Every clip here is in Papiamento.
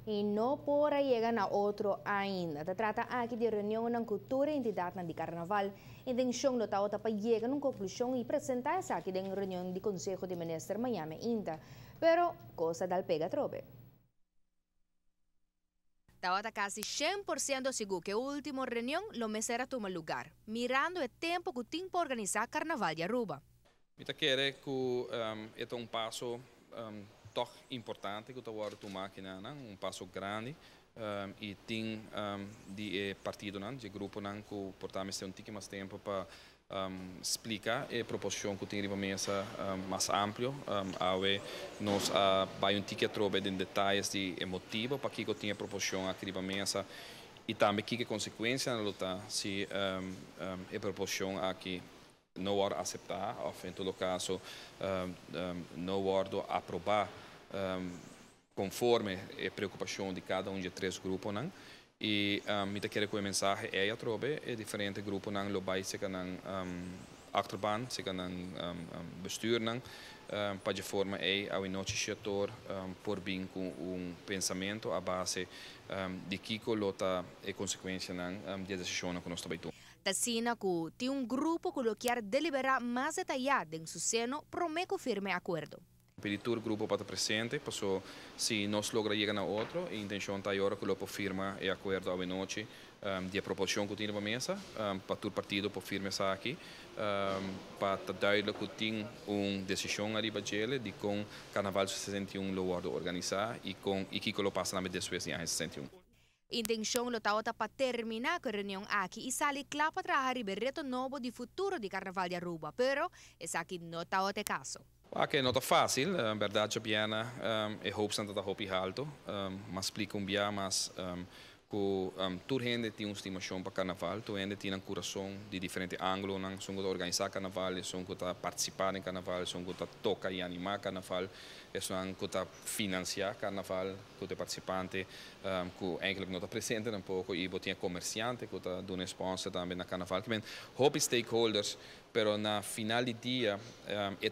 Y no por a yega na otro ainda. Ta trata aki di reunion cu tur entidad di carnaval. Intencion lo ta pa yega na un conclusion y presenta esaki den reunion di Conseho di Minister mañan ainda. Pero cos a dal pega trobe. Tabata casi 100% sigur cu e ultimo reunion lo mester a tuma luga, mirando e tempo cu tin pa organisa Carnaval di Aruba. Mi ta kere cu e un paso toch importante cu ta tuma aki, un paso grandi y tin di partidonan, di gruponan cu por ta un tiki mas tempo pa splica e proposicion cu tin riba mesa mas amplio. Awe nos a bay un tiki trobe den detaye di e motibo pakico tin e proposicion aki riba mesa y tambe ki consecuencia lo ta si e proposicion aki no wordo acepta of, en todo caso, no wordo aproba conforme e preocupacion di cada un di e tres gruponan. Y mi ta kere cu e mensahe ey atrobe e diferente gruponan lo bay serca nan achterban, serca nan bestuurnan, pa di forma ey awe nochi sector por bin cu un pensamento a base di kico lo ta e consecuencianan di e decision cu nos ta tuma. T'asina cu tin un grupo cu kier delibera mas detaya den su seno prome cu firma acuerdo. Pidi tur grupo pa ta presente, paso si nos logra yega na otro, e intencion ta awor cu lo firma e acuerdo awe nochi di proposicion cu tin riba mesa, pa tur partido por firma esaki, pa ta duidelijk cu tin un decision ariba dje di con Carnaval 61 lo wordo organisa y con y kico lo pasa na despues di 61. Intencion lo ta pa termina cu e reunion aki y sali cla pa traha reto nobo di futuro di Carnaval di Aruba, pero esaki no ta e caso. Oké, no ta facil, en berdad Jabiana, e hoop ta hopi halto, mas splica un bia mas cu tur hende tin un stimacion pa carnaval, tur hende tin un curason di diferente angulonan, esun cu ta organisa carnaval, esun cu ta participa den carnaval, esun cu ta toca y anima carnaval, esun cu ta financia carnaval, cu ta participante, cu eigenlijk no ta presente tampoco, y tin comerciante cu ta duna sponsor tambe na carnaval, kiermen hopi stakeholders, pero na final di dia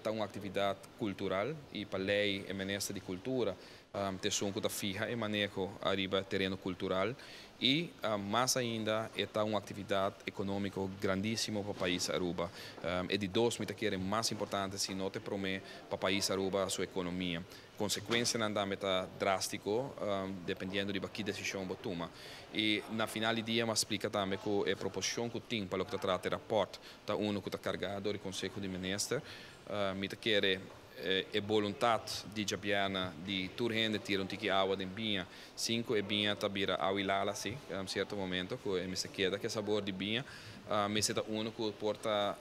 ta un actividad cultural y pa ley e minister di cultura ta esun cu ta fiha e maneho ariba tereno cultural y mas ainda ta un actividad economico grandisimo pa pais Aruba. E di dos, mi ta kere mas importante, si no ta prome, pa pais Aruba su economia. Consecuencianan ta drastico, dependiendo di ki decision bo tuma. Y na final di dia, m'a splica tambe cu e proposicion cu tin pa loke ta trata rapport, ta uno cu ta carga di Conseho di Minister, mi ta kere e voluntad di Jabiana di tur hende tira un tiki awa den biña, cinco e biña ta bira awa lala si, un cierto momento, cu mi se keda cu sabor di biña, mi ta uno cu por ta,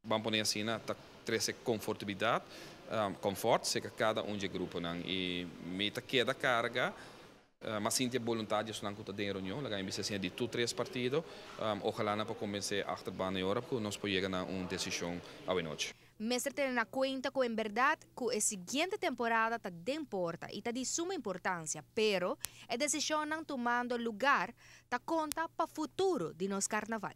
ban pone asina, ta trece confortabilidad, comfort, serca cada un di e gruponan y mi ta keda carga. Mas sinti voluntad di cu ta den reunion, laga mi asina, di tur tres partido, ojalá nan por convence achterban awor cu nos por yega na un decision awe nochi. Mester tene na cuenta cu en berdad cu e siguiente temporada ta den porta y ta di suma importancia, pero e decision tumando luga ta conta pa futuro di nos carnaval.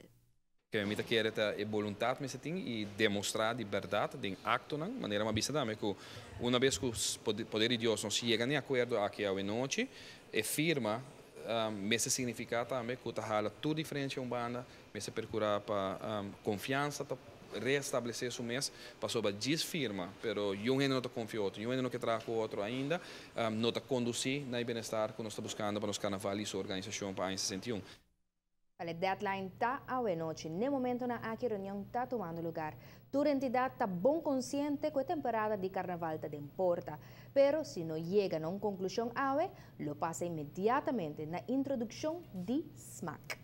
Cu mi ta kere ta e voluntad mester tin y demostra di berdad den actonan, manera m'a bisa tambe cu unabes cu poder di Dios nos yega na acuerdo aki awe nochi, e firma mester significa tambe cu ta hala tur diferencia un banda, mester percura pa confiansa ta restablece su mes, pasobra djis firma, pero un hende no ta confia otro, un hende no kier traha cu otro ainda, no ta conduci na bienestar cu nos ta buscando pa nos carnaval y su organisacion pa 61. E deadline ta awe nochi. Na e momentonan aki reunion ta tumando luga. Tur entidad ta bon consciente cu e temporada di carnaval ta den porta. Pero si no yega na un conclusion awe, lo pasa inmediatamente na introduccion di SMAC.